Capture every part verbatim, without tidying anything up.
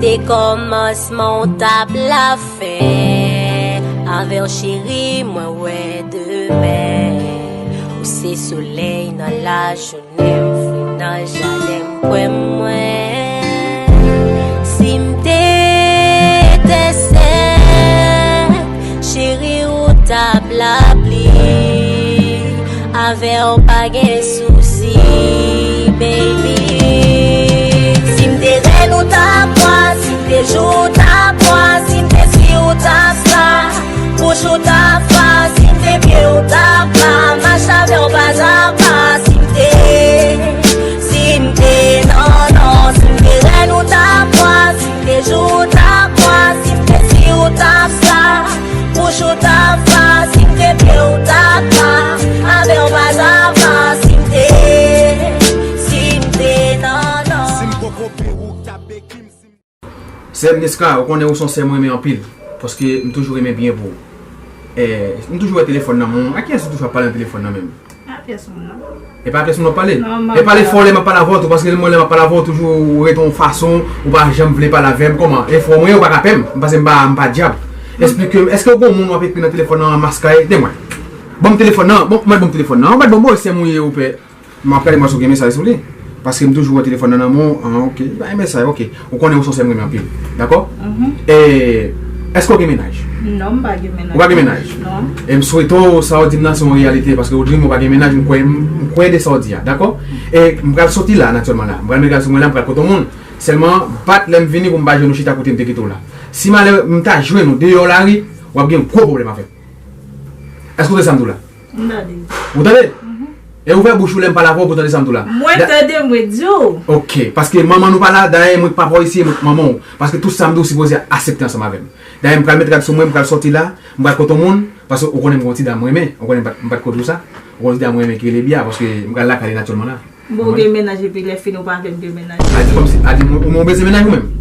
Se kòmansman w t ap lafen. Avè w cheri, mwen wè demen. Ou se solèy nan lajounen, m fri nan jaden, m kwè mwen. Si m te etensèl, cheri, ou t ap lapli. Avè w pa gen sousi, baby. Si m te rèn, ou t ap bwa. Si m te jou, ou t ap bwa. Si m te si, ou t ap sa. Bouch, ou t ap fa. Si m te pye, ou t ap la. Mache avè w pa a pa. Si m te, si m te, non, non. Si m te rèn, ou t ap bwa. Si m te jou, ou t ap bwa. Si m te si, ou t ap sa. Bouch, ou t ap fa. Si m te pye, ou t ap la. Avè w pa a pa. Si m te, si m te, non, non. Si m poko peruk, t ap beki m, si m Sè m Niska, ou konnen ou se yon sè m renmen anpil, paske m toujou renmen byen pou ou. Eh, m toujou wè telefòn nan men w. A kiyès ou toujou ap pale nan telefòn nan menm? A pyès moun nan. E pa pyès moun w ap pale? Non, m ap pale. E pale fò lè m ap pale avè w tou, paske mwen lè m ap pale avè w, ou toujou rete yon fason, ou pa janm vle pale avè m. Kòman? E fò mwen, ou pa ka pè m, m panse m pa, m pa dyab. Esplike m, èske w gen yon moun w ap ekri nan telefòn nan an maskaye? Di mwen. Ban m telefòn nan, bon, mèt ban m telefòn nan, mèt ban m, bon, sè m ou ye, ou pè. M ap gade m wè si w gen mesaj sou li. Paske m toujou wè telefòn nan nan men w. Ah, ok. Bay mesaj, ok. Ou konnen ou se yon sè m renmen anpil. Dakò? Mhm. E, èske w gen mennaj? Non, m pa gen mennaj. Ou pa gen mennaj? Non. E m swete w, sa w di m nan se yon reyalite. Paske w di m ou pa gen mennaj, m kwè, m kwè de sa w di a. Dakò? E m pral soti la, natirèlman la. M pral met gaz sou mwen la, m pral kote yon moun. Sèlman, bat lè m vini pou m pa jwenn ou chita kote m te kite w la. Si malè m ta jwenn ou deyò lari, w ap gen gwo pwoblèm avè m. Èske w tande sa m di w la? M tande. Ou tande? Mhm. E ouvè bouch ou lè m pale avè w pou w tande sa m di w la. Mwen tande, mwen di w. Ok, paske manman nou pa la, dayè mwen k papa w isi, mwen k manman w. Paske tout sa m di w sipoze aksepte ansanm avè m. Dayè m pral met rad sou mwen, m pral sòti la, m pral kote yon moun, paske ou konnen m gen yon ti dam mwen renmen, ou konnen m pa t, m pa t ko di w sa, ou konnen yon ti dam mwen renmen ki rele Bia, paske m pral lakay li natirèlman la. Bon, ou gen mennaj epi lè fini ou pa vle m gen mennaj. A di kòmsi, a di mwen, ou bezwen mennaj ou menm?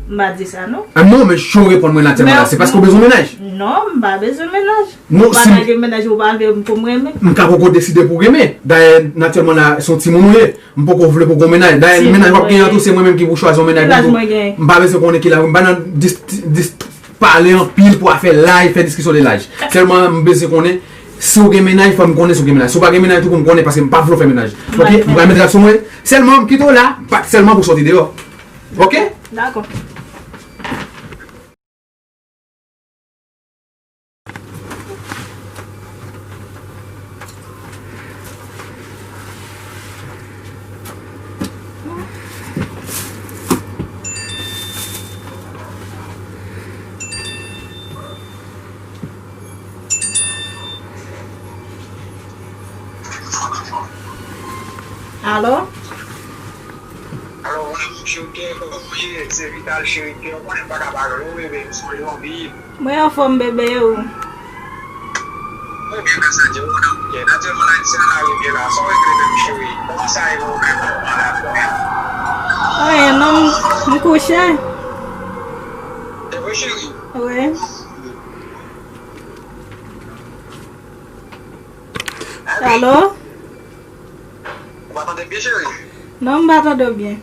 M pa di sa non. Ah non, men jan w reponn mwen natirèlman la, se paske ou bezwen mennaj? Non, m pa bezwen mennaj. Non, si m pa gen mennaj, ou pa vle m pou m renmen. M ka poko deside pou renmen. Dayè, natirèlman la, se yon timoun ou ye. M poko vle pou gon mennaj. Dayè, mennaj w ap genyen an tou, se mwen menm ki pou chwazi yon mennaj pou tou. M pa bezwen konnen ki laj, m pa nan dis, dis, pale anpil pou afè laj, fè diskisyon de laj. Sèlman, m bezwen konnen si w gen mennaj, fò m konnen si w gen mennaj. Si w pa gen mennaj tou, pou m konnen, paske m pa vle w fè mennaj. Ok? M pral met rad sou mwen. Sèlman, m kite w la, pa sèlman pou sòti deyò. Ok? Dakò. Alo? Alo, wi, cheri, kòman w ye? Se Vital, cheri, kè w konnen m pa ka pa jwenn ou, bebe, m sonje w anpil. Mwen anfòm, bebe, e ou? Mwen byen, gras a Dye, ou nan byen. Natirèlman, la, se nan lari m ye la. Sa w regle menm, cheri? Kòman sa ye pou ou menm? Ou malad ou menm? Anyen, non, m, m kouche. E vre, cheri? Wi. Alo? Ou pa tande m byen, cheri? Non, m pa tande w byen.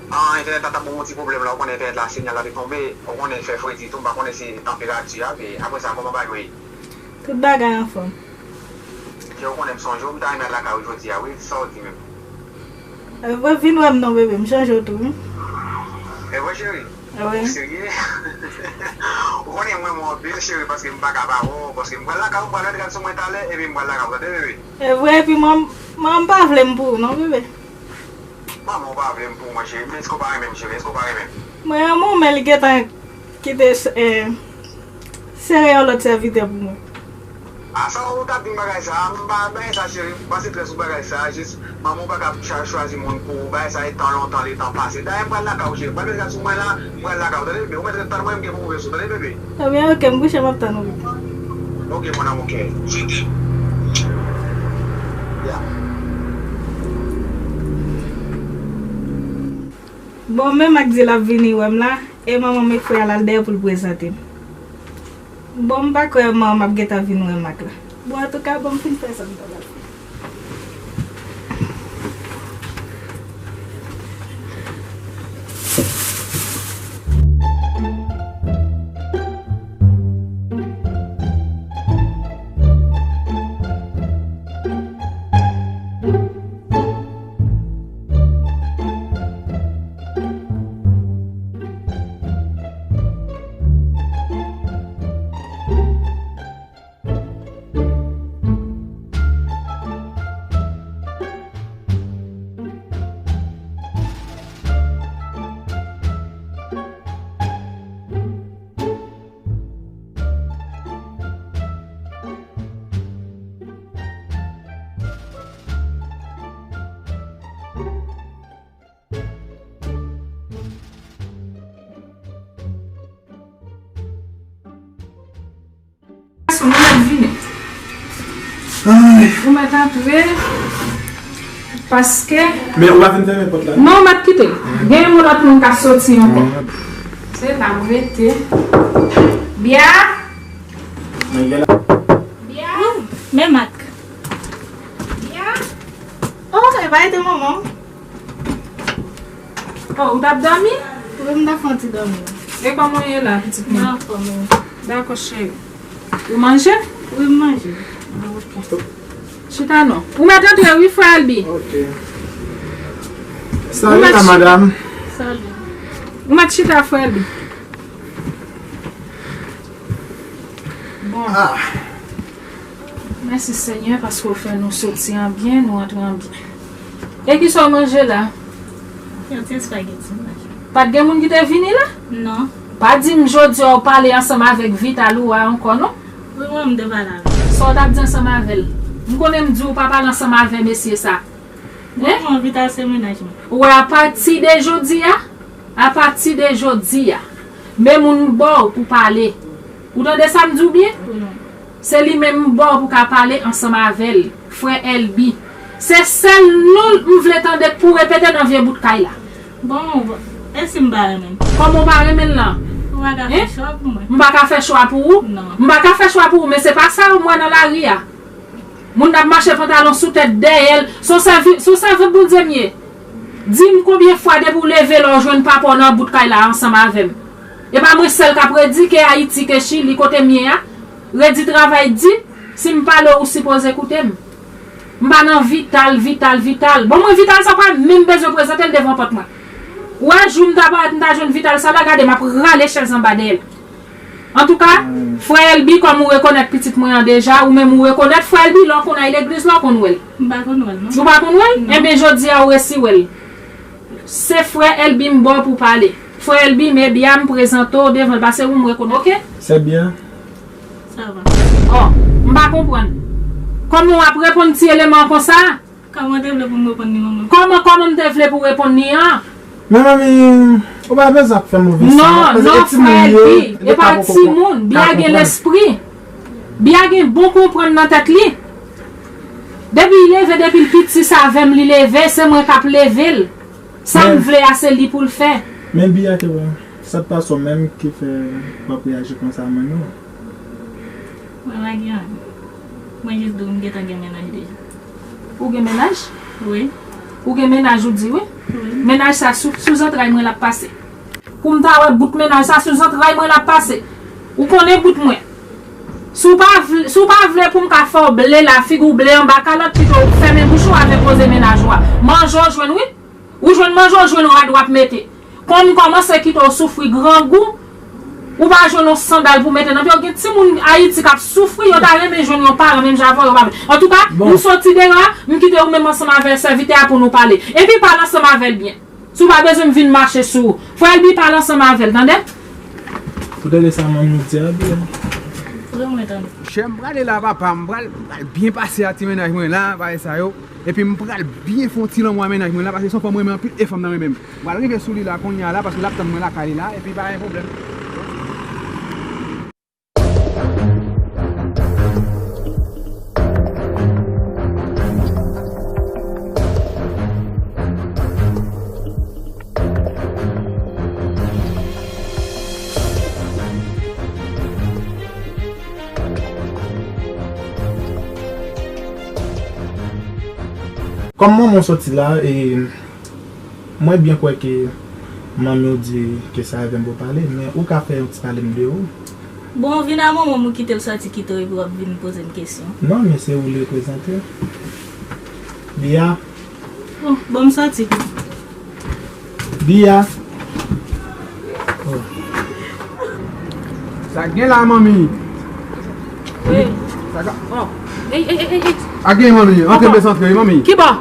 Ah, entènèt la t ap ban m yon ti pwoblèm la. Ou konnen entènèt la, sinyal la te tonbe. Ou konnen fè fredi tou, m pa konnen si tanperati a, men apre sa, kòman bagay yo ye? Tout bagay anfòm. Cheri, ou konnen m sonje w, m ta renmen al lakay ou jodi a, wi. Sa w di menm? E vre, vin wè m non, bebe, m chanje w tou, wi. E vre, cheri? Wi. Ou serye? Ou konnen mwen, mwen anpil, cheri, paske m pa ka pa wè w, paske m pral lakay ou, m pral mete rad sou mwen talè, epi m pral lakay ou, tande, bebe? E vre, epi mwen, mwen, m pa vle m pou ou, non, bebe. Manman, ou pa vle m pou ou, mwen, cheri, men èske w pa renmen m, cheri? Èske w pa renmen m? Mwen renmen w, men li gentan kite, eh, sere yon lòt sèvitè pou mwen. A sa ou t ap di m bagay sa a, m pa bay sa cheri, m pase trè sou bagay sa a, jis manman w pa ka cha-, chwazi moun pou ou, bagay sa e tan lontan, letan pase. Dayè m pral lakay ou cheri, m pral met rad sou mwen la, m pral lakay ou, tande bebe, ou mèt ret tann mwen, m gen pou m ouvè sou, tande bebe? Ebyen, ok, m kouche, m ap tann ou. Ok, mon amour, ok. Je t'aime. Ya. Bon, men Mak di l ap vini wè m la, e manman m e frè a l al dèyè pou l prezante m. Bon, m pa kwè manman m ap gentan vin wè Mak la. Bon, antouka, bon, m fin fè sa m ta pral fè. Ou mèt antre. Paske. Men ou pa fin fèmen pòt la? Non, m ap kite l. Gen yon lòt moun k ap soti ankò. Se la m rete. Bia! Bia! Men Mak. Bia! Oh, e pa ete manman. Oh, ou t ap dòmi? Wi, m t ap fè yon ti dòmi. E kòman w ye la, pitit mwen? Mwen anfòm, wi. Dakò, cheri. Ou manje? Wi, m manje. Ah, ok. Chita non. Ou mèt antre wi, frè Elbi. Ok. Ou mèt chita. Salut, madame. Salut. Ou mèt chita, frè Elbi. Bon. Ah. Mèsi, Senyè, paske w fè nou soti an byen, nou antre an byen. E kisa w manje la? Yon ti espageti, m manje. Pa t gen moun ki te vini la? Non. Pa di m jodi a w pale ansanm avèk Vital ou a ankò, non? Wi, mwen, m te pale avè l. Sa w t ap di ansanm avè l? M konnen m di w pa pale ansanm avè mesye sa. Hein? Mwen, Vital se mennaj mwen. Ou wè, apati de jodi a, apati de jodi a, men moun m ba w pou pale. Ou tande sa m di w byen? Wi, mwen. Se li menm m ba w pou ka pale ansanm avè l, frè Elbi. Se sèl non l m vle tande k pou repete nan vye bout kay la. Bon, bon. E si m pa renmen l? Kòman w pa renmen l lan? Ou pa ka fè chwa pou mwen. M pa ka fè chwa pou ou? Non. M pa ka fè chwa pou ou, men se pa sa yo m wè nan lari a. Moun ap mache pantalon sou tèt dèyè l. Se yon sèvi-, se yon sèvant Bondye m ye. Di m konbyen fwa depi w leve la w jwenn papa w nan bout kay la ansanm avè m. E pa mwen sèl k ap redi ke Ayiti, ke Chili, kote m ye a. Redi travay di, si m pale w, ou sipoze koute m. M pa nan Vital, Vital, Vital. Bon, mwen Vital sa pa menm bezwen prezante l devan pòt mwen. Ou wè, jou m ta parèt, m ta jwenn Vital sa la, gade, m ap rale chèz anba dèyè l. Antouka, frè Elbi, kòm ou rekonèt pitit mwen an deja, ou menm ou rekonèt frè Elbi, lè w konn al legliz la, w konn wè l. M pa konn wè l, non. Ou pa konn wè l? Non. Enben, jodi a, ou resi wè l. Se frè Elbi m ba w pou pale. Frè Elbi, men Bia m prezante w devan l, paske ou m rekonèt, oke? Se byen. Sa va. Oh, m pa konprann. Kòman w ap reponn ti eleman an konsa? Kòman w te vle pou m reponn li, manman? Kòman, kòman m te vle pou w reponn li an? Men manmi, ou pa bezwen ap fè move sa. Non, non, frè Elbi, e pa timoun. Bia gen lespri. Bia gen bon konprann nan tèt li. Depi l leve, depi l piti, se avè m li leve, se mwen k ap leve l. Sa m vle a, se li pou l fè. Men Bia te wè, sa t pa sou menm ki fè w ap reyaji konsa, manmi. Mwen pa gen anyen. Mwen jis di w m gentan gen mennaj deja. Ou gen mennaj? Wi. Ou gen mennaj ou di wi? Wi. Mennaj sa sou, sou zantray mwen l ap pase. Pou m ta wè bout mennaj sa sou zantray mwen l ap pase. Ou konnen bout mwen. Si w pa vle, si w pa vle pou m ka fè w ble la, figi w ble anba kalòt, pito w fèmen bouch ou avèk koze mennaj ou a. Manje w jwenn wi. Ou jwenn manje, w jwenn rad w ap mete. Kon m kòmanse kite w soufri grangou, ou pa jwenn yon sandal pou mete nan pye w. Gen timoun Ayiti k ap soufri, yo ta renmen jwenn yon paran menm jan avè w, yo pa vle. Antouka, m soti deyò a, m kite ou menm ansanm avè sèvitè a pou nou pale. Epi pale ansanm avè l byen. Si w pa bezwen m vin mache sou ou. Frè Elbi pale ansanm avè l, tande? Ou tande sa manmi di a byen? Wi, mwen tande. Chè, m prale la, papa, m pral, m pral byen pase a ti mennaj mwen la, bagay sa yo. Epi m pral byen fè yon ti lanmou a mennaj mwen la, paske se yon fanm mwen renmen anpil e fanm nan renmen m. M pral rive sou li la kounye a la, paske l ap tann mwen lakay li la, epi pa gen pwoblèm. Kòm manman w soti la, e, mwen byen kwè ke manmi w di ke sa avè m pou pale, men ou ka fè yon ti pale m de ou? Bon, ou vin a manman m, ou kite l soti kite w epi w ap vin poze m kesyon. Non, men se ou li reprezante. Bia. Oh, bon, m soti. Bia. Oh. Sa gen la, manmi? Wi. Sa ka... Oh. Ey, ey, ey, ey, ey. A gen, manmi. Antre, bezwen antre, manmi. Ki bò?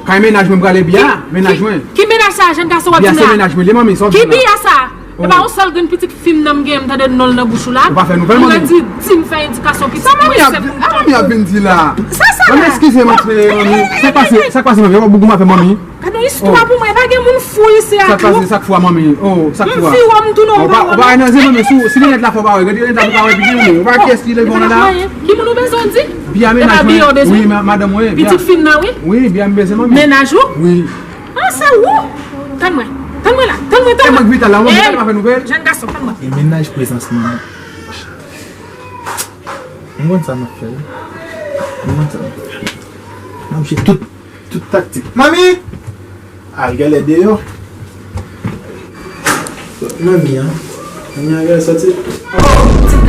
Kay mennaj mwen prale, Bia, mennaj mwen. Ki mennaj sa, jèn gason w ap di m la? Bia se mennaj mwen li, manmi, sa w di m la? Ki Bia sa? E pa yon sèl grenn pitit fi m nan m gen, m tande non l nan bouch ou la. Ou pa fè nouvèl, manmi. Ou redi di m fè endikasyon pitit mwen, se moun. Sa manmi ap vin di la? Sa, sa la? Manmi, eskize m, antre, manmi. Sa k pase, sa k pase, manmi? Ou pa bougou m ap fè, manmi? Gade yon istwa pou mwen, e pa gen moun fou isi a tou. Sa k pase, sa k fou a, manmi? Oh, sa k fou a? M fi w, m tounen yon pawòl. Ou pa wè nan zye, manmi, si, si linèt la fè w pa wè, gade linèt la pou w ka wè byen, manmi. Ou pa wè kiyès ki leve w la? Ki moun ou bezwen di? Bia, e pa mennaj mwen. Bia w bezwen? Wi, ma- madanm mwen. Pitit fi m nan, wi. Wi, Bia m bezwen, manmi. Mennaj ou? Wi. Ah, se ou? Tann mwen. Tann mwen la. Tann mwen, tann mwen. E mwen k Vital la, mwen Vital pa fè nouvèl. Jèn gason, tann mwen. E mennaj prezans mwen. M konn sa m ap fè, wi. M konn sa m ap fè. M ap jwe tout, tout taktik. Manmi! Al gèlè deyò. Manmi an. Manmi an gèlè sòti. Oh, ti